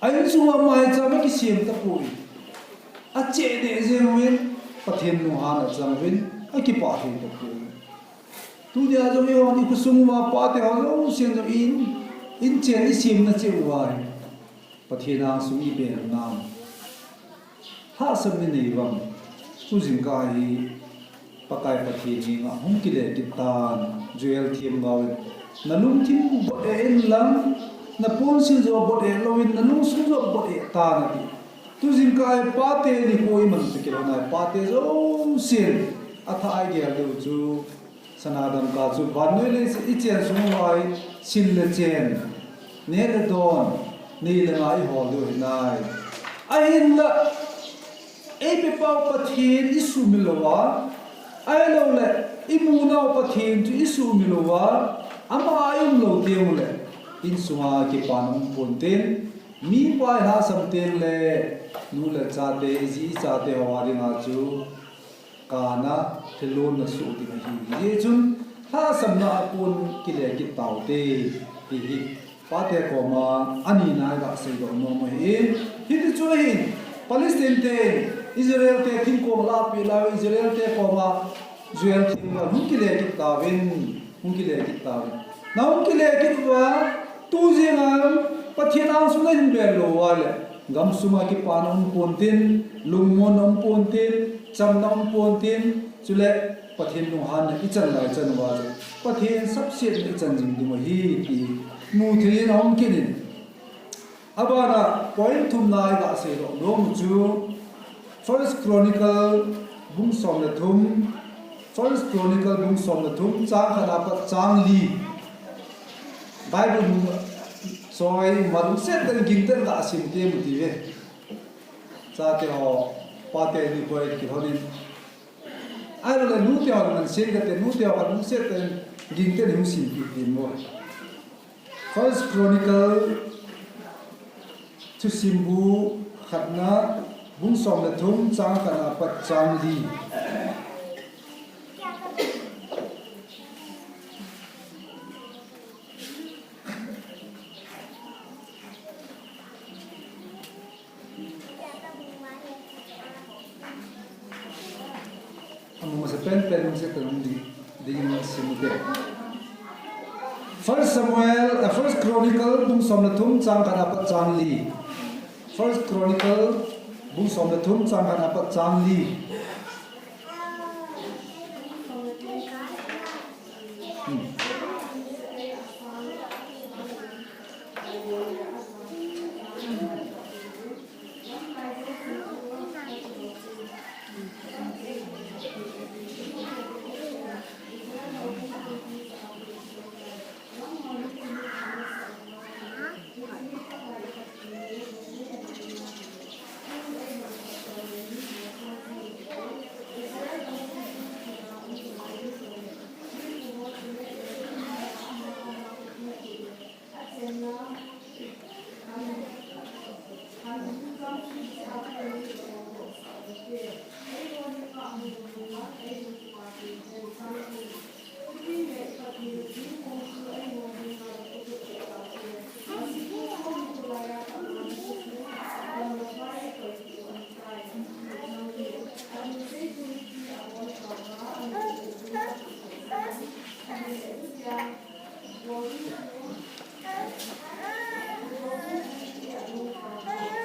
A insunga maicham akisem tapoi. Acheh deh jeng uvin, Pathen lunghan achang uvin, akipah thei tapoi. Tunia jong eihon ikhosung uva pate ho jousen jong in, inchen isemna cheh uva hi. Pathen angsung ibe nam. Hahsatna nei vang. Tujingkah hi Pakai Pathen henga hung kile kit tan, Joel themgao in. Nalungthim bot eh in lang, naponsil joh bot eh louvin, nalungsung joh bot eh tan ati. Tujingkah hi pate nikho iman toh kilhon a hi pate jousen athah a igel diu chu. Sana dangka chu vannoi leiset ichen sung uva hi sil le chen, neh le don, nei le ngai ihol diu ahi nai. Ahinla, eipepau Pathen isuhmil louva, ahilouleh, imunau Pathen chu isuhmil louva, Ama a i um lou teng uleh, insunga kipana um ponte, mipa i lhasam teng le, nu le chate, i ji i chate ho a dinga chu, kana, thilon na su ding ahi. Hijeh chun, lhasamna a kon kile kit taute, ti hi. Pate koma, ani nai ga sei doh nom ahi. Hiti chu ahi, Palestine te, Israel te, thingkong lapi la, Israel te koma, Joel theng va, hung kile kit tauvin. Hung kile kit tauvin. Na hung kile kit uva, tu jeng a Pathen angsunga hin bel lou uva le, gamsunga kipana um ponte, lungmonna um ponte, chamna um ponte, chule Pathen lunghanna i chan lai chan uva le, Pathen sapsetna i chan jing ding ahi ti mu thei in ahung kit in. Abana point thumna i ga sei doh nom u chu First Chronicle bung som le thum, First Chronicle bung som le thum, chang khat a pat chang li. Bible mu soi ma lungset tah in gingtah in ga sim temu ti ve. Chate ho, pate ni koi kihon in. Ahilou le nute ho man sim kate, nute ho khat lungset tah in gingtah in hung simpi ti mo. First Chronicle, Thusim bu khatna, bung som le thum, chang khatna pat chang li. Amu masa pen pen nung se pen nung ding, ding in sim u te. First Samuel, uh, First Chronicle, bung som le thum, chang khat a pat chang li. First Chronicle, bung som le thum, chang khat a pat chang li. Hmm.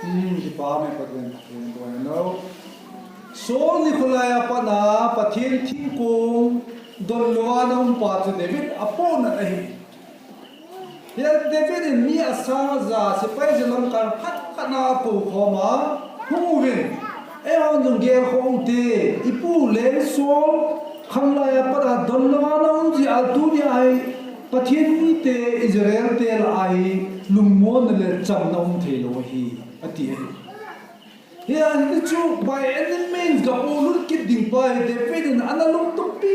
Hmm, kipa me Pathen, Pathen ko no. Saul nikho lai a pat a Pathen thingkong don lou a ana um pa chu David apohna ahi. Hiche David in mi asang aja, sepai jalam kal khat khat na akou khom a, hung uvin, eihon jong gel khom u te, ipu leng Saul, khanglai a pat a don lou a ana um jeh a tunia hi, Pathen mite Israel te lah a hi, lungmonna le chamna um thei lou ahi, ati ahi. Hia, hichu by any means ga polut kit ding pa hi, David in ana lungtup pi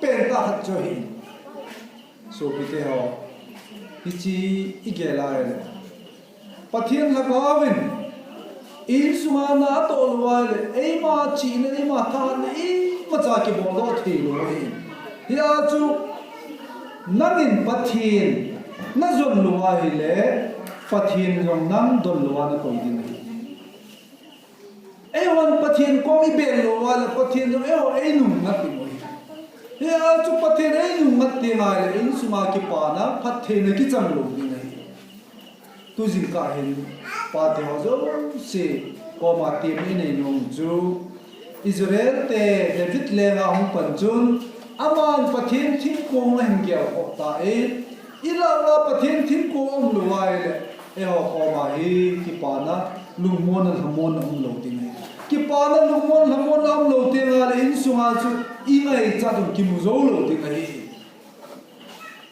pen tah khat chu ahi. Sopite ho, hiche i gel a ahile, Pathen Lhagaovin insunga na atoh lou ahile, eima chihna, eima thahatna, imacha kibol doh thei lou ahi. Hia chu, nangin Pathen na jon lou ahile, Pathen jong nang don lou a na koi ding ahi. Eihon Pathen kom i bel lou uva le Pathen jong eiho ei nungngat ding ahi. Hia chu Pathen ei nungngat teng ahile insunga kipana phattheina kichang lou ding ahi. Tu jingkah hin pate ho jouse koma temna i nei nom chu Israel te David lenga hung pan chun aman Pathen thingkong ahin gel khoh tan, i lah uva Pathen thingkong aum lou ahile Eiho koma hi kipana, lungmonna, lhamonna um lou ding ahi. Kipana, lungmonna, lhamonna um lou teng ahile insunga chu i ngaichat u kimu jou lou ding ahi.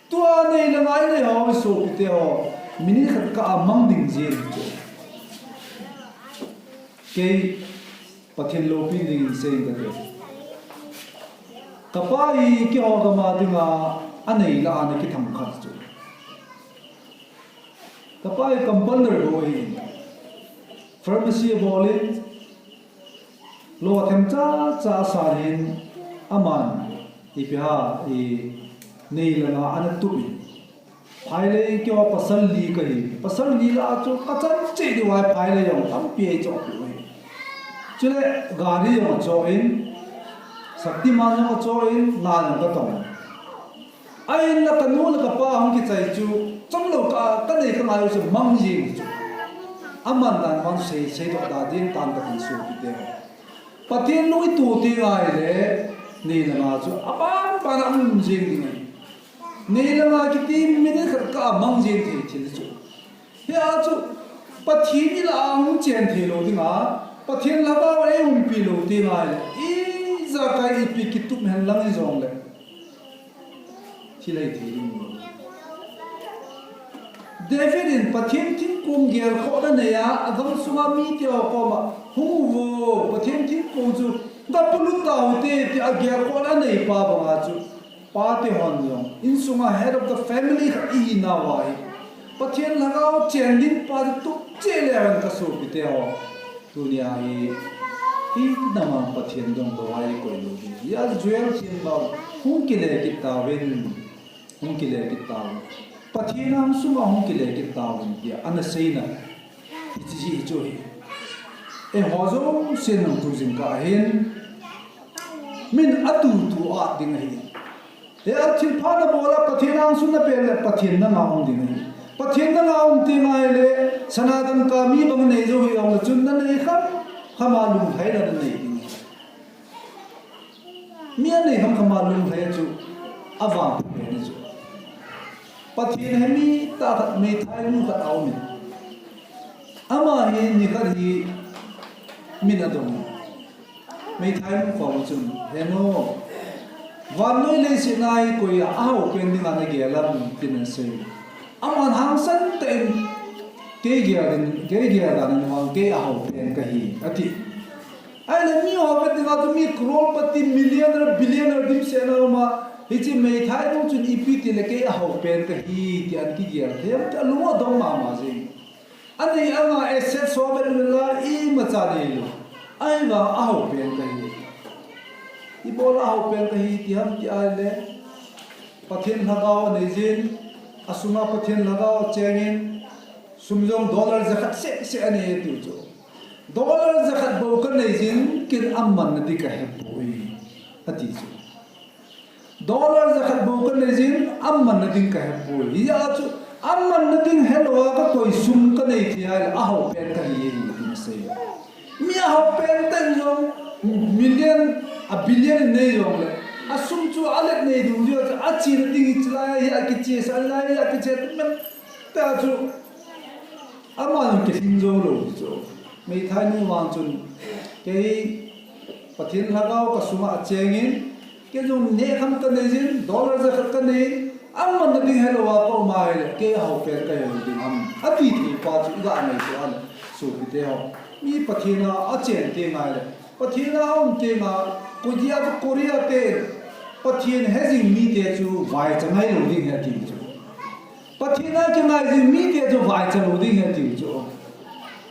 Tua nei le ngai nei ho, sopite ho, minute khat ka amang ding jeng chu. Kei Pathen loupina dingin seiyin kate. Kapa hi keiho gam a dinga anei lah a ana kitham khat chu. Kapa hi compounder bou ahi. Pharmacy abol in, lou themcha cha asan in, aman ipi ham, i nei langa ana tup in. Phailei keiho pasal li kahi. Pasal li lah a chu kachan cheh diu ahi, phailei jong tampi eichoh peh uve. Chule gari jong achoh in, Shaktiman jong achoh in, na jong katong. Ahin la kanu le kapa hung kichai chu, chomlou kah a kanei kangai u chu mang jeng chu. Aman dan vang sei, seidoh da ding tan kati sopite. Pathen lung ito teng ahile, nei langa chu aban ban a um jeng ding ahi. Nei langa kiti minute khat kah a mang jeng thei thil chu. Hia chu Pathen ilah a hung chen thei lou dinga, Pathen lhagao eiumpi lou teng ahile, ijakai ipi kitup hen lang hijongle, thil hei thei ding lou. David in Pathen thingkong gelkhohna anei a, agam sunga mite ho koma, hung uvo, Pathen thingkong chu gapolut taute, tia gelkhohna anei pa banga chu, pate hon jong, insunga head of the family khat ihinauva hi, Pathen lhagao chen ding pa chu tup cheh leu hen kasopite ho. Tunia hi, ipi nama Pathen dong lou a ikoi lou ding. Hia Joel themgao, hung kile kit tauvin, hung kile kit tauvin. Pathen angsunga hung kile kit tauvin, tia ana seina. Hiche hi chu hi. Eiho jousen nangtou jingkah hin, min atutu a ding ahi. Hia thilpha nabol a Pathen angsun napeh le Pathen nanga um ding ahi. Pathen nanga um teng ahile, sana dangka mi bang nei jou hih jongle chun nanei kham kham a lunglhaina nanei ding ahi. Mi anei kham kham a lunglhai chu avangpha pen ahi chu. Pathen he mi tah khat meithainu khat aumin. Ama hi nikhat hi min adong. Meithainu koma chun, Henu, vannoi leiset a hi koi a ahao pen dinga nagel ham, tin asei. Aman hangsan tah in, Kei gel in, kei gel dan in vang, kei ahao pen kahi, ati. Ahile miho vet dinga chu mi crorepati, millionaire, billionaire dimset a uma, hiche meithainu chun ipi tile kei ahao pen kahi, ti an kigel thei am, ti alung adong mama jeng. Anei anga asset ho vet uvin la, imacha neilou. Ahivang ahao pen kahi. Ibola ahao pen kahi ti ham ti ahile, Pathen lhagao anei jin, asunga Pathen lhagao achengin, sum jong dollar jakhat seh seh anei atiu chu. Dollar jakhat bou kanei jin, ken amanna ding kahepoi, ati chu. Dollar jakhat bou kanei jin, amanna ding kahepoi. Hijeh a chu, amanna ding helou a kakoi sum kanei thei ahile, ahao pen kahi, tin asei. Mi ahao pen tah in jong, million, a billion nei jongle, asum chu alet nei ding jeh a chu, achena ding hi chulai hi akichesa, lai hi akiche, tah chu, aman kilhing jou lou chu. Meithainu vang chun, kei Pathen lhagao kasunga achengin, kei jong neh kham kanei jin, dollar jakhat kanei, amanna ding helou a kaum ahile, kei ahao pen kahi ding ham, ati thei pa chu iga ngaito a le, sopite ho. Mi Pathen a achen teng ahile, Pathen a aum tenga, koi dia chu Korea te, Pathen he jing mite chu vaicha ngai lou ding ahi ati chu. Pathen a kingai jing mite chu vaicha lou ding ahi ati chu.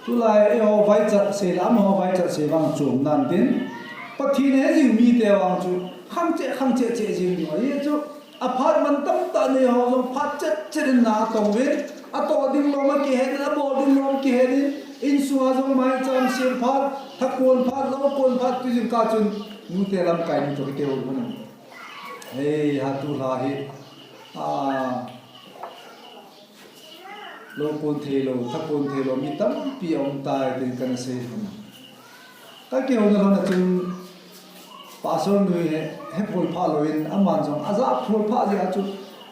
Tulai eiho vaichat sei le amaho vaichat sei vang chom nan tin, Pathen he jing mite vang chu khang cheh, khang cheh cheh jing ding ahi chu. Aphat man tamtah neiho jong phat chet chet in na atong uvin, atoh ding lom akihen in, abol ding lom akihen in, insunga jong maicham sem phat, thakon phat, loukon phat, tu jingkah chun nute lamkai ni toh kiti ho hun. Hei, ha tulha hi, a, loukon theilou, thakon theilou mi tampi aum tai tin kana sei hun. Kakihouna lhon a chun, Pastor nu hi, he phol phah louvin, aman jong ajah phol phah jeh a chu,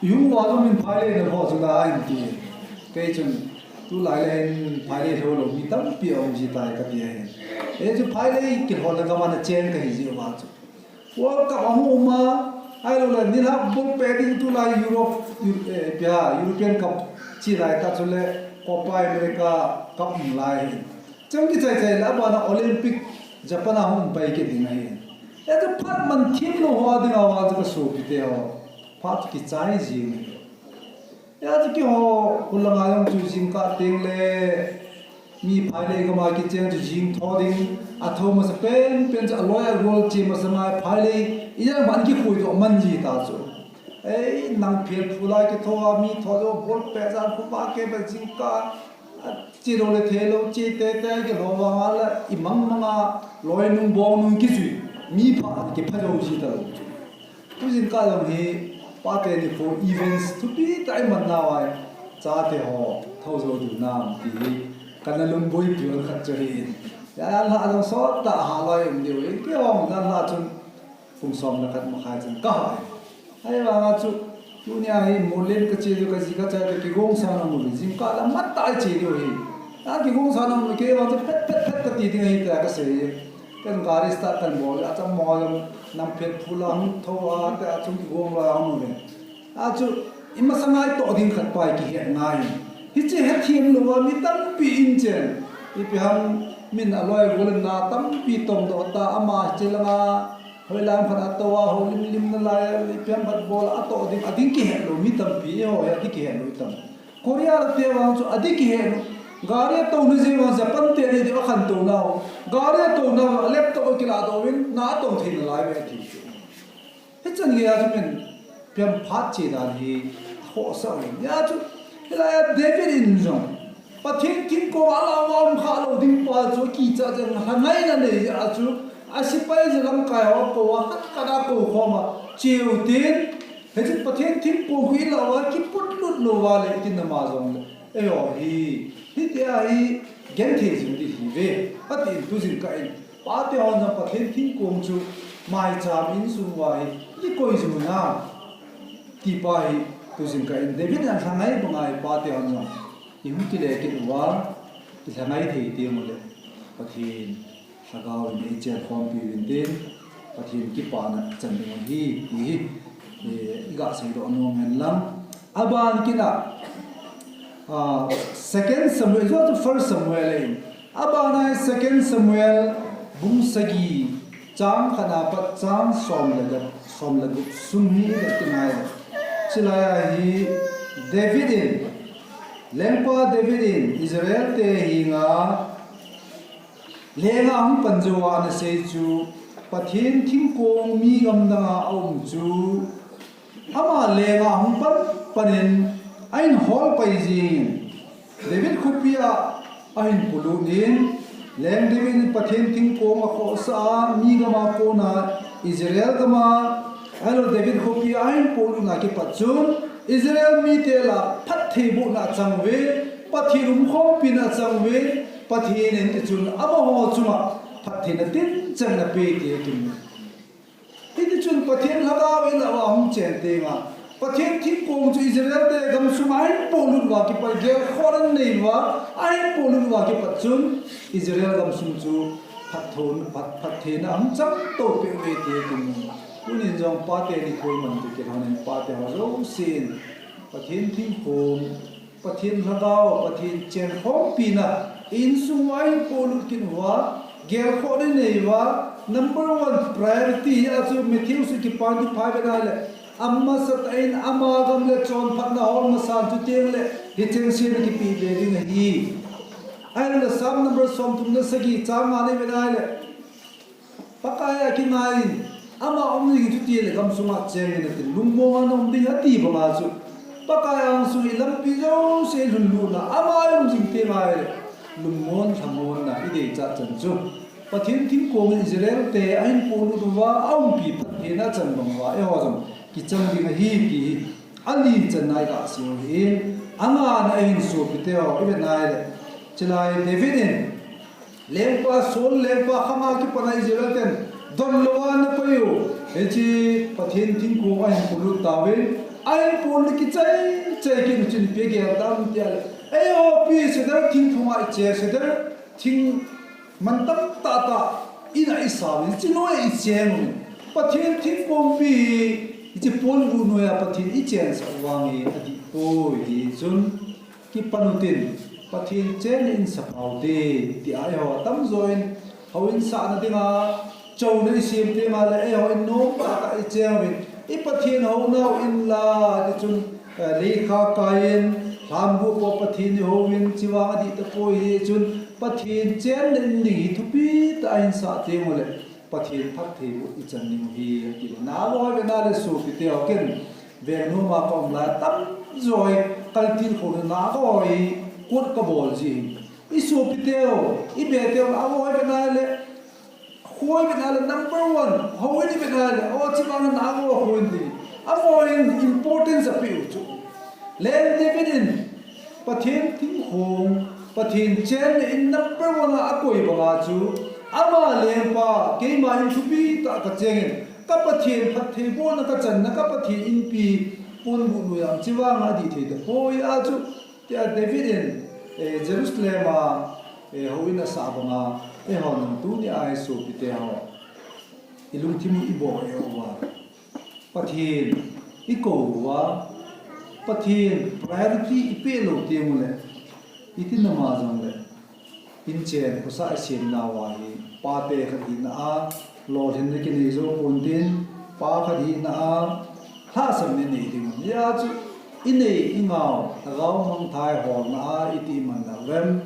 ihung uva jong min phailei na lho chu la ahin ti. Kei chun, tulai le hin phailei lho lou mi tampi aum ji tai kati ahi. Hichu phailei kilhon le gam a na cheng kahi jeh uva chu. World Cup ahung um a, ahilouleh nilhah ball pet ding tulai Europe, Eu-, eh, ipi ham, European Cup chi lai tah chule Copa America Cup um lai hi. Chang kichai chai le abana Olympic Japan a hung um pai kit ding ahi. Hichu phat man themlou ho dinga vang chu kasopite ho. phat kichai jing. Hijeh chun keiho, khulanga jong chu jingkah teng le, mi phailei gam a kicheng chu jing tho ding, athou masa penpen chu aloi agol che masa ngai phailei, ijat man kikhui doh man ji ta chu. Ei, nang phel phula kithou a, mi thou doh bol pe jan khu ba ke ba jingkah, a, che lou le thei lou, che tei tei kilou vang a le, imang mang a, loi nung bong nung kichui, mi pha kipha jou ji ta lou chu. Tujingkah jong hi, pate nikho events thupi tah iman nau a, chate ho, thou jou diu nam ti hi, kana lungboipi un khat chu ahi. Hia, hia lha jong sot tah ha loi um diu hi, keiho jong lha chun, pung som le khat makhai chan ka hai. Ahivanga chu, tunia hi Molem ka che diu ka ji ka chate kigongsa na um uve, jingkah la matah che diu hi. A kigongsa na um uve, keivang chu phet, phet, phet ka ti ding ahi tia ka sei. Ken gari start kan bol, acham mo jong nang phel phula hung thou a, tia chung kigong loi a um uve. A chu, imasang a itoh ding khat pa hi kihet ngai. Hiche hethem lou a mi tampi in chen. Ipi ham min aloi gol in na tampi tong doh ta ama hiche langa. Hoilam khat a tou a, houlim lim nalai, ipi ham khat bol a atoh ding, ading kihet lou mi tampi, eiho hi ading kihet lou tam. Korea te vang chu ading kihet lou. Gari atouna jeh vang Japan te ni ding akhantou nau. Gari atouna vang laptop akilah doh uvin, na atou thei nalai ve ti chu. Hichan gei a chu min pian phat che dan hi akhohsah in. Hia chu, hilai a David in jong, Pathen thingkong a alah uva um kha lou ding pa chu kicha jeng lhangaina nei a chu, asepai jalamkai ho akou a, khat khat a akou khom a, cheu tin, hiche Pathen thingkong khu ilah uva kiputlut lou uva le, iti nama jong le. Eiho hi, hitia hi, genthei jing ding hiuve, atin tujingkah in. Pate hon jong Pathen thingkong chu maicham insung uva hi, ikoi jing u nam ti pa hi, tujingkah in David in alhangai banga hi pate hon jong ihung kile kit uva, ilhangai thei teng uleh Pathen lhagao in eichen khompi uvin tin, Pathen kipana chan ding ahi, ti hi, eh, iga seidoh nom hen lang. Aban kit a, ah, Second Samuel, hichu First Samuel ahin. Abana hi Second Samuel bung sagi, chang khat a pat chang som le gup, som le gup sung hi ivet kit nai. Chulai a hi David in, lengpa David in Israel te henga lenga hung pan jou a anasei chu, Pathen thingkong mi gamdang a aum chu, ama lenga hung pan pan in, ahin hol pai jing in, David khopi a ahin polut in, leng David in Pathen thingkong akhohsah a, mi gam a kona Israel gam a, ahilou David khopi a ahin polut na kipat chun, Israel mite lah a phattheibohna achang uve, Pathen umkhompina achang uve, Pathen in tichun amaho chunga phattheina tinchan ana pe ti ahi. Hiti chun Pathen lhagao ilah uva hung chen tenga, Pathen thingkong chu Israel te gamsunga ahin polut uva kipat, gelkhohna anei uva ahin polut uva kipat chun Israel gamsung chu phatthon-, phat-, phattheina ahung chang to peh uve ti ahi. Tunin jong pate nikho iman ti kilhon in pate ho jousen Pathen thingkong, Pathen lhagao, Pathen chenkhompina, insung uva ahin polut kit uva, gelkhohna anei uva, number one priority hi a chu Matthew sut kipan kiphai vet a le, amasatah in ama gam le chonphatna hol masan chuteng le, hichengse ana kipe be ding ahi. Ahile Psalm number somthum le sagi chang nga nei vet a le, Pakai a kingai in, ama um jing in chuti le gamsunga cheng in atin, lungmong a na um ding ati banga chu, Pakai angsung i lampi jouse i lhunlutna, ama i um jing teng ahile, lungmon, lhamonna i deichat chan chu, Pathen thingkong in Israel te ahin polut uva, aumpi phattheina achang bang uva, eiho jong kichang ding ahi ti hi, alinchanna i gasei u ahin, angana ahin sopi teho, i vet na ahile, chulai David in, Lengpa Saul, lengpa khanga kipat a Israel ten donlou a ana pai u. Hiche Pathen thingkong ahin polut tauvin, ahin polut kichai chai kit u chun ipi agel tam tia le, eiho pi cedar thingphunga i che, cedar thing mantam tahtah in a i sau, hiche noiya i cheng uvin. Pathen thingkong pi, hiche polut noiya Pathen i chensah u vang hi adih poi, hichun kipan utin, Pathen chen in sapha ute, tia eiho atamjo in, houin sahna dinga, chouna i sem tenga le eiho in nom tahtah i cheng uvin, I Pathen hou nau in la, ti chun, eh, lekha kai in, lhambu po Pathen i hou in, chivang adih tapoi hi chun, Pathen chenna in ding hi thupi tah in sah teng uleh, Pathen phattheiboh i chan ding hi, ati. Na boi ve na le sopite ho ken, veng numa ka um lai tamjo hi, kal tilkhouna na boi, kuat ka bol ji. I sopite ho, i bete ho, na boi ve na le, Khoi bena le number one, houin bena le, o chibang na ho houin di. Amo in importance apiu chu. Leng David in, Pathen thingkhong, Pathen chenna in number one a akoi banga chu. Ama lengpa, keima in thupi tah kachengin, ka Pathen phattheibohna kachanna, ka Pathen inpi ponbuh noiya chivang adih thei tapoi a chu. Tia David in, eh, Jerusalem a, eh, houin asah banga, eihon tunia hi sopite ho, i lungthim u i bol e uva. Pathen i kou uva, Pathen priority i peh lou teng uleh, iti nama jongleh, inchen khosah i semnau ahi, pate khat hina a, lolhinna kinei jou pontin, pa khat hina a, lhahsamna nei ding. Hijeh chun, i nei i ngau, lhagao mangthah holna a, iti i man nau em.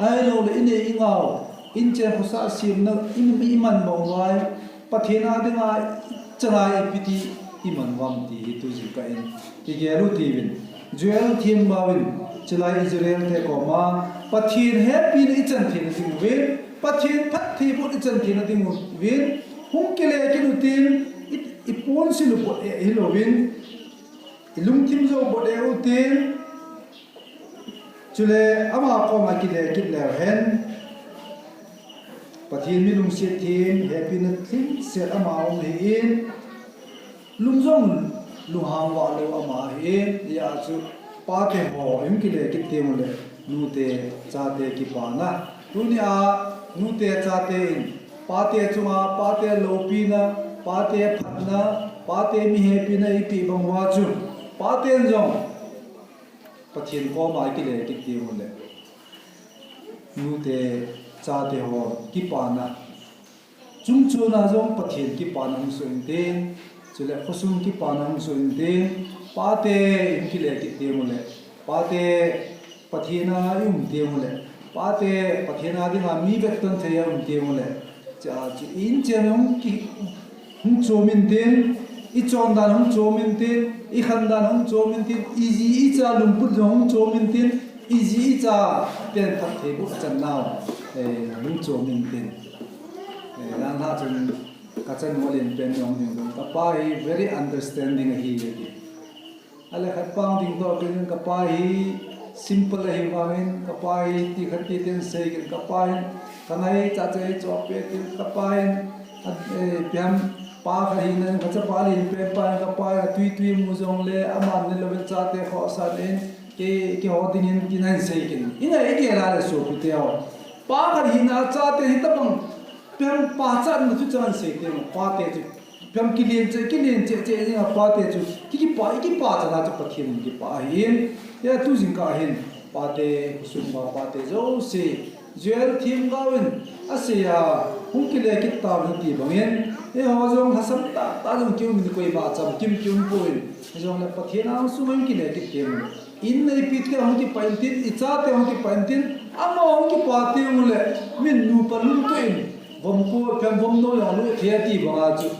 Ahilouleh i nei i ngau, inchen khosah semna, i, i man bang uva, Pathen a dinga, i chan a ipi ti i man uvam ti hi tu jingkah in i gel u tivin. Joel themgao in, chulai Israel te koma, Pathen hepina i chan theina ding uvin, Pathen phattheiboh i chan theina ding uvin, hung kile kit utin, i, i ponsil u bot e hilouvin, i lungthim jou bot e utin, chule ama koma kile kit leu hen, Pathen mi lungset them, hepina lhingset ama um ahin, lung jong lunghang vah lou ama ahin, hijeh chun pate ho, i hung kile kit teng uleh, nute, chate kipana. Tunia, nute, chate in, pate chunga, pate loupina, pate phatna, pate mi hepina i peh bang uva chu, paten jong, Pathen koma i kile kit teng uleh, nute, chate ho kipana. Chungchona jong Pathen kipana hung soh intin, chule khosung kipana hung soh intin, pate i kile kit teng uleh, pate Pathen a i um teng uleh, pate Pathen a dinga mi vetton thei a i um teng uleh, cha chu inchen hung ki, hung chom intin, i chondan hung chom intin, i khandan hung chom intin, i ji i cha lungput jong hung chom intin, i ji i chaten phattheiboh achan nau, eh, hung chom intin. Eh, nang ha chun ka chanu alen pen jong ding dong. Ka pa hi very understanding ahi, ati. Ale khat pang ding toh ken ka pa hi simple ahi vangin, ka pa hi ti khat ti ten sei ken ka pa hin, ka ngai cha cha hi chop pe tin ka pa hin, a, eh, piam pa khat hina, ka chapa alen pen pa hin ka pa hin, a tui tui mu jongle, aman ne louvin chate khohsah in, kei, keiho dingin kin ahin sei ken. Ina i gel a le sopite ho. Pa khat hina chate hitabang, piam pachatna chu chan sei teng, pate chu. Piam kilen cheh, kilen cheh cheh jing a pate chu, ki, kipa, i kipa chan a chu Pathen in kipa ahin. Hia tu jingkah hin, pate, khosung uva pate jouse, Joel themgao in asei a, hung kile kit tauvin ati bangin, eiho jong lhasam tah tah jong ki um in koima chamkim ki um poi. Hijongle Pathen a hung sung a hung kile kit teng uleh, in neipi te hung kipah intin, i chate hung kipah intin, amaho hung kipah teng uleh, min nupa lungtup in, vom ko, phem vom no jong lut thei ati banga chu.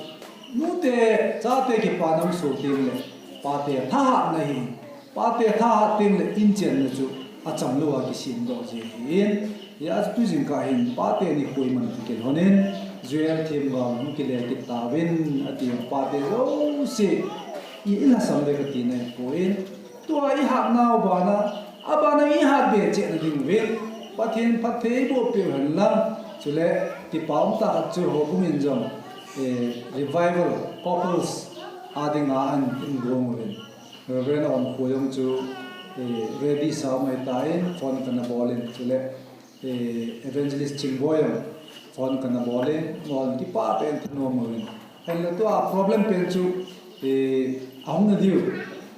Nute, chate kipana hung soh teng uleh, pate thahatna hi, pate thahat teng uleh, inchenna chu achamlou a kisem doh ji ahin. Hia chu tu jingkah hin, pate nikho iman ti kel honin, Joel themgao in hung kile kit tauvin, ati, pate jouse, i, i lhasam uve kati nai poi. Tua i hatnau bana, abana i hatbe cheh na ding uvin, Pathen phattheiboh peh u hen lang, chule, kipa um tah khat chu houbung in jong, eh, revival, couples, a dinga an in gong uvin. Reverend Aumkhoyong chu, eh, ready sa mai tan phone kana bol in, chule, eh, Evangelist Chingboi jong phone kana bol in, ngol kipah tah in thanom uvin. Ahinla tua problem pen chu, eh, ahung na diu,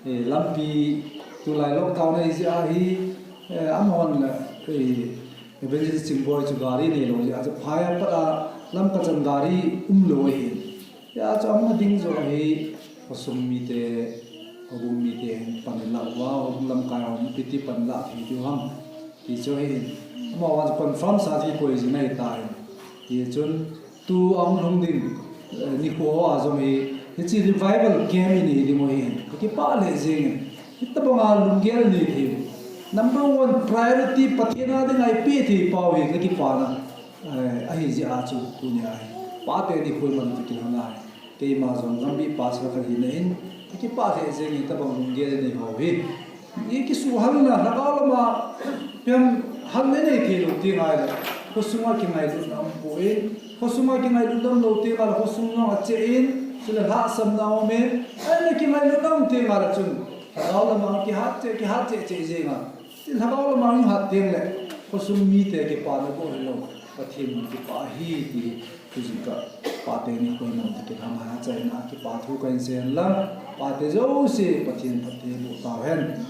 eh, lampi tulai lockdown ahi jeh a hi, eh, amahon la, eh, Evangelist Chingboi chu gari neilou jeh a chu phai a pat a Lamka chan gari umlou ahi. Hia chu ahung na ding joh ahi, Khosung mite, houbung mite hin pan ilah uva, houbung lamkai ho ipi ti pan ilah thei diu ham ti chu ahin. Amavang chu confirm sa thei koi jing ahitai. Hichun tu ahung lhung ding, eh, nikho hoa jong hi, hiche revival camp inei ding u ahin. Kakipah lheh jengin. Hitobanga lunggel nei thei. Number one priority Pathen a dinga ipeh thei pau hi kakipana, eh, ahi jeh a chu tunia hi. Pate nikho iman toh kilhon ahi. Keima jong Gambih pastor kahina in, kakipah lheh jengin hitobang lunggel inei ho hi. Ikisuhhalna, lhagao lama, ipi ham, halna inei thei lou teng ahile, khosunga kingailutna aumpoi. Khosunga kingailutna um lou teng ahile, khosung jong acheh in, chule lhahsamna aumin, ahile kingailutna um teng ahile chun, lhagao lama kihat cheh, kihat cheh cheh jenga. Lhagao lama ihat tengle, khosung mite kipana bou hilou, Pathen in kipah ahi ti, tujingkah, Pate nikho iman toh kilhon ahi, achaina a kipa thu kahin seiyin lang, pate jouse Pathen phatthei boh tauhen.